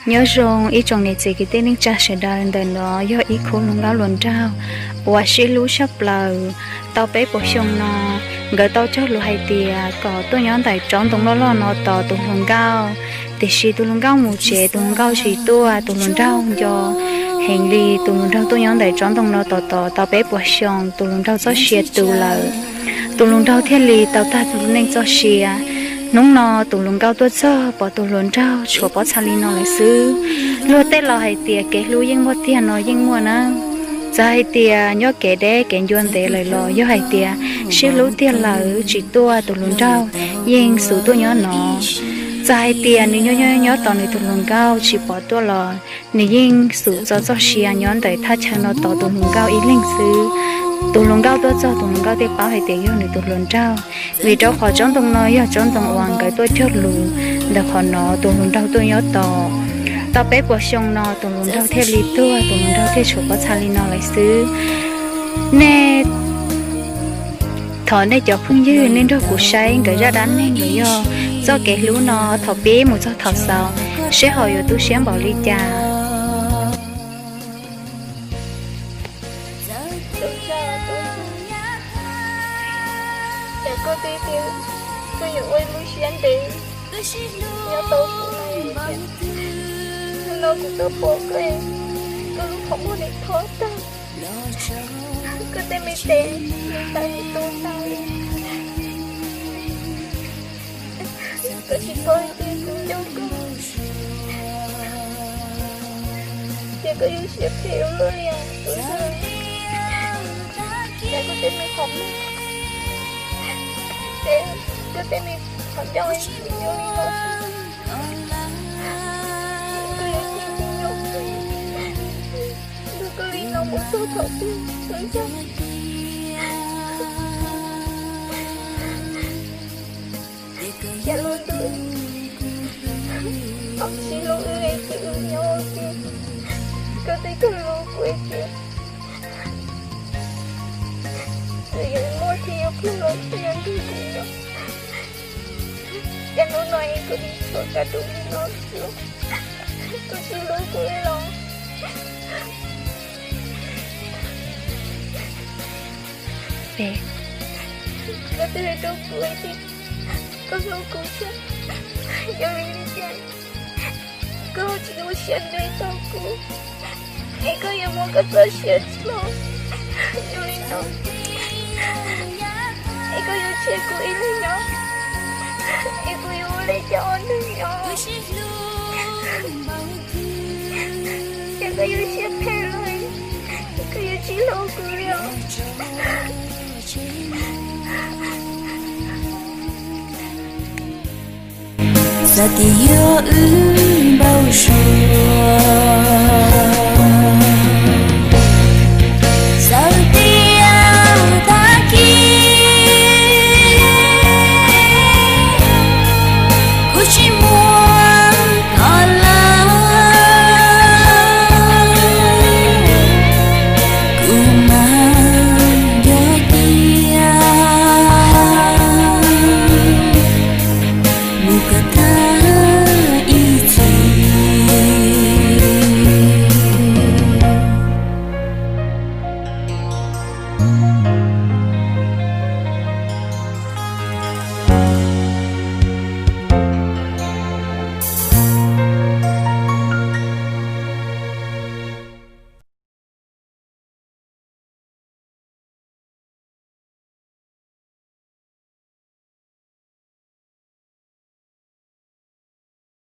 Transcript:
Nyob zoo ib tsoom niam txiv kwv tij neej tsa sawv daws, ntawm no yog ib khub hluas nkauj hluas nraug uas sib hlub tshaj plaws. Tau peb puas xyoo no, nkawd tau cog lus hais tias kom tuaj nyob ntawm tsob ntoo loj loj no tos tus hluas nkauj. Tiam sis tus hluas nkauj mus tsev, tus hluas nkauj tsis tuaj, tus hluas nraug nco heev li. Tus hluas nraug tuaj nyob ntawm tsob ntoo no tos tos tau peb puas xyoo, tus hluas nraug txoj sia tu lawm. Tus hluas nraug thiaj li tau tag tus neej txoj sia. Hnub no tus hluas nkauj tuaj txog pom tus hluas nraug tshuav pob txha li no lawm xwb. Luag tej laus hais tias kev hlub yeej muaj tiag no yeej muaj na. Txawm hais tias nyob kev deb kev ncua ntev lawm los yog hais tias sib hlub tiag lawm tsis tuaj, tus hluas nraug yeej xub tuaj nyob no. Txawm hais tias nws nyob nyob nyob tos nws tus hluas nkauj tsis pom tuaj los nws yeej xub txo txoj sia nyob ntawm thaj chaw no tos tus hluas nkauj ib leeg xwb. Tus hluas nkauj tuaj txog tus hluas nkauj thiaj paub hais tias yog nws tus hluas nraug, vim rau qhov tsob ntoo no yog tsob ntoo uas nkawd tuaj cog lus. Ntawm qhov no tus hluas nraug tuaj nyob tos tau peb puas xyoo no tus hluas nraug thiaj li tuag, tus hluas nraug thiaj tshuav pob txha li no lawm xwb. Nej, thov nej cov phooj ywg nej nrog kuv saib nkawd zaj dab neeg los yog txoj kev hlub no thaum pib mus txog thaum xaus, seb ho yuav tu siab npaum li cas. Ces koj twb tias koj yuav ua lub siab ntev nyob tau kuv no, hnub no kuv tau pom koj, koj lub qhov muag nim thoob tag, koj tej me tes nim tawm nim tu tag li. Koj tsis paub tias kuv nco koj, ces koj yuav siab phem ua luaj li os. Ces koj tej me qhov muag, ces koj tej me qhov ncauj nim nyob li no, koj yuav cia tsis nyob, nrog koj li no mus txog thaum twg ua cas? Cas lub ntuj ho tsis hlub wb li, ces wb nyob ua ke, koj twb tsis hlub kuv li. Nws yuav muaj thiab yuav pheej los nrog kuv nyob. Cas hnub no es koj nim tshuav kab rau li no xwb, koj tsis hlub kuv li los? Koj twb hais rau kuv tias koj hlub kuv thiab, yog vim li cas koj tsis ua siab ntev rau kuv, es koj yuav muab koj txoj sia tso zoo li no, es koj yuav tseg kuv ib leeg nyob, es kuv yuav ua li cas ua neeg nyob? Ces koj yuav siab phem lawm, koj yuav tsis hlub kuv li os. Xav tias yog wb npau suav, xav tias tag kis kuv tsis muaj koj lawm, kuv mas nco tias mus kom tag ib txhis.